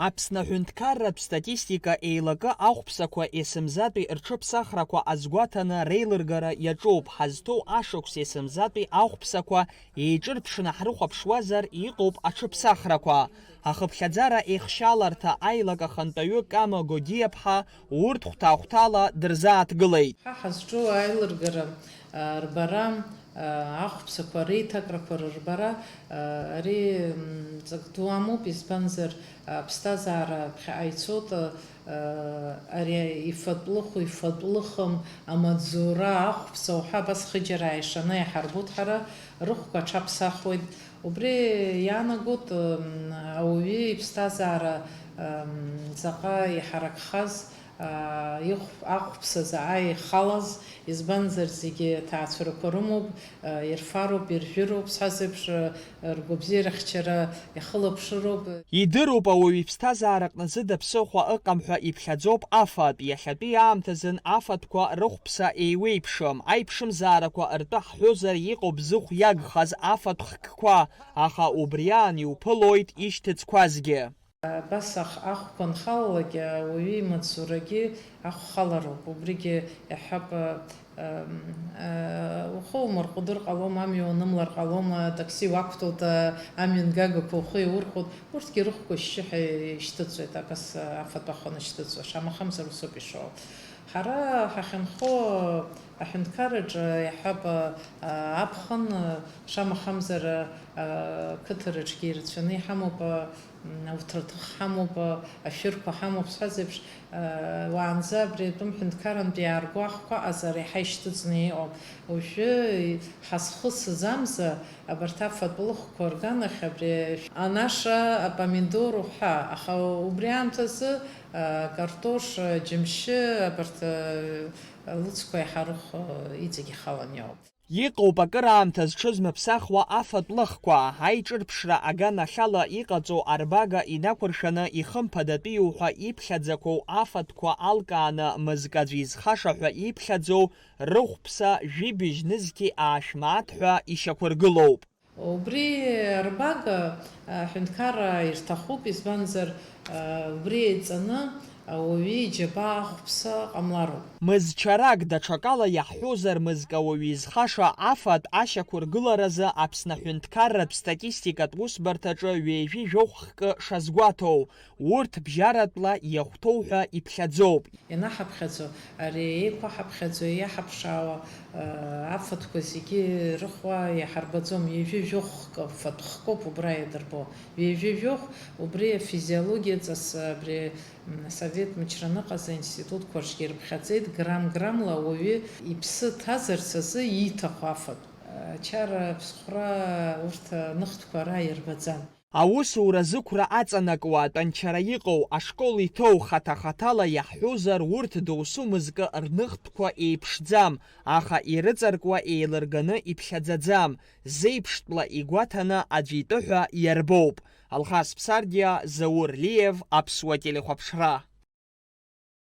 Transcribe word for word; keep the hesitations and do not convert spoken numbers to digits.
Аԥсны аҳәынҭқарратә статистика еилакы ахәԥсақәа есымзатәи рҽыԥсахрақәа азгәаҭаны реилыргара иаҿуп. Ҳазҭоу ашықәс есымзатәи ахәԥсақәа еиҿырԥшны ҳрыхәаԥшуазар, иҟоуп аҽыԥсахрақәа. Ахыԥхьаӡара еихшьаларҭа аилак ахантәаҩы Кама Годиаԥҳа урҭ хәҭа-хәҭала дырзааҭгылеит. Ҳа ҳазҿу аилыргара, а, рбара, а, ахәԥсақәа реиҭакрақәа рырбара, а, ари, м, ҵак ду амоуп, избанзар, аԥсҭазаара ԥхьаҟа ицоит, а, ари ифатәлыху, ифатәлыхым, амаҵзура, ахәԥса уҳәа абас хыџьара ааишаны иаҳарбоит ҳара, рыхәқәа аҽаԥсахуеит. Убри иаанагоит, м, ауаҩы иԥсҭазаара, м, заҟа иҳаракхаз, а, ихә-, ахәԥса заҟа ихалаз, избанзар зегьы аҭаацәарақәа рымоуп, а, ирфароуп, иржәыроуп, сҳәаз еиԥш, а, ргәабзиарахьчара иахылаԥшыроуп. Идыруп ауаҩы иԥсҭазаараҟны зыда ԥсыхәа ыҟам ҳәа иԥхьаӡоуп афатә. Иахьатәи аамҭазын афатәқәа рыхәԥса еиуеиԥшым. Аиԥшымзаарақәа ртәы ҳҳәозар, иҟоуп зыхә иагхаз афатә хкқәа, аха убри аан иуԥылоит ишьҭыҵқәазгьы. Абас ах-, ахәқәа анхалалак, ауаҩы имаҵзурагьы ахә халароуп. Убригьы иаҳҳәап, ам, а, ухы умырҟәыдыр ҟалом, амҩа уанымлар ҟалом, атакси уақәтәоуп, а, амҩан гагақәа ухы иаурхәоит. Урҭгьы рыхәқәа ашьшьыҳәа ишьҭыҵуеит, акас, а, афатә ахәаны ишьҭыҵуа, шамахамзар усоуп ишоу. Ҳара ҳахьынхо аҳәынҭқарраҿы иаҳҳәап, а, аԥхын, а, шамахамзар, а, қыҭараҿгьы ирацәаны иҳамоуп, а, м, ауҭраҭых ҳамоуп, а, ашәырқәа ҳамоуп, сҳәаз еиԥш, а, уаанӡа абри атәым ҳәынҭқарантә иаарго ахқәа аҟазара иаҳа ишьҭыҵны иҟоуп. Уажәы ҳазхысыз амза абарҭ афатә лыхқәа рганахь абри анаша, апомидор уҳәа, аха убри аамҭазы, а, картош, а, џьымшьы, абарҭ, а, лыцқәа иаҳа рыхә, а, иҵегь ихалан иҟоуп. Иҟоуп акыраамҭа зҽызмыԥсахуа афатә лыхқәа, аиҿырԥшра аганахьала иҟаҵоу арбага инақәыршәаны ихымԥадатәиу ҳәа иԥхьаӡақәоу афатәқәа алкааны мызкы аӡә изхаша ҳәа иԥхьаӡоу рыхәԥса жәибжь нызқьи аашә мааҭ ҳәа ишьақәыргылоуп. Убри арбага, аҳәынҭқарра ирҭахуп, избанзар, убри еиҵаны ауаҩы иџьабаа ахәԥса ҟамлароуп. Мызчарак, даҽакала иаҳҳәозар, мызкы ауаҩы изхаша афатә ашьақәыргыларазы Аԥсны аҳәынҭқарратә статистикатә усбарҭаҿы ҩажәи жәохә хкы шазгәаҭоу, урҭ бжьаратәла иахәҭоу ҳәа иԥхьаӡоуп. Ианаҳаԥхьаӡо, ари еиқәаҳаԥхьаӡо иаҳаԥшаауа, э, афатәқәа зегьы рыхәа иаҳарбаӡом, ҩажәи жәохә хкы, фатә хкоуп убра иадырбо. Ҩажәи жәохә, убри афизиологиаҵас абри, м, Асовет мчра аныҟаз аинститутқәа рҿгьы ирыԥхьаӡеит, грамм-граммла ауаҩы иԥсы ҭазарц азы ииҭаху афатә. Ачара аԥсхәра урҭ аныхтәқәа ара ирбаӡам. Аусура зықәра аҵанакуа, атәанчара иҟоу, ашкол иҭоу, хаҭа-хаҭала иаҳҳәозар, урҭ досу мызкы рныхтәқәа еиԥшӡам, аха ирыҵаркуа еилырганы иԥхьаӡаӡам, зеиԥштәла игәаҭаны аӡәы итәы ҳәа иарбоуп. Алхас Ԥсардиа, Заур Лиев, Аԥсуа телехәаԥшра.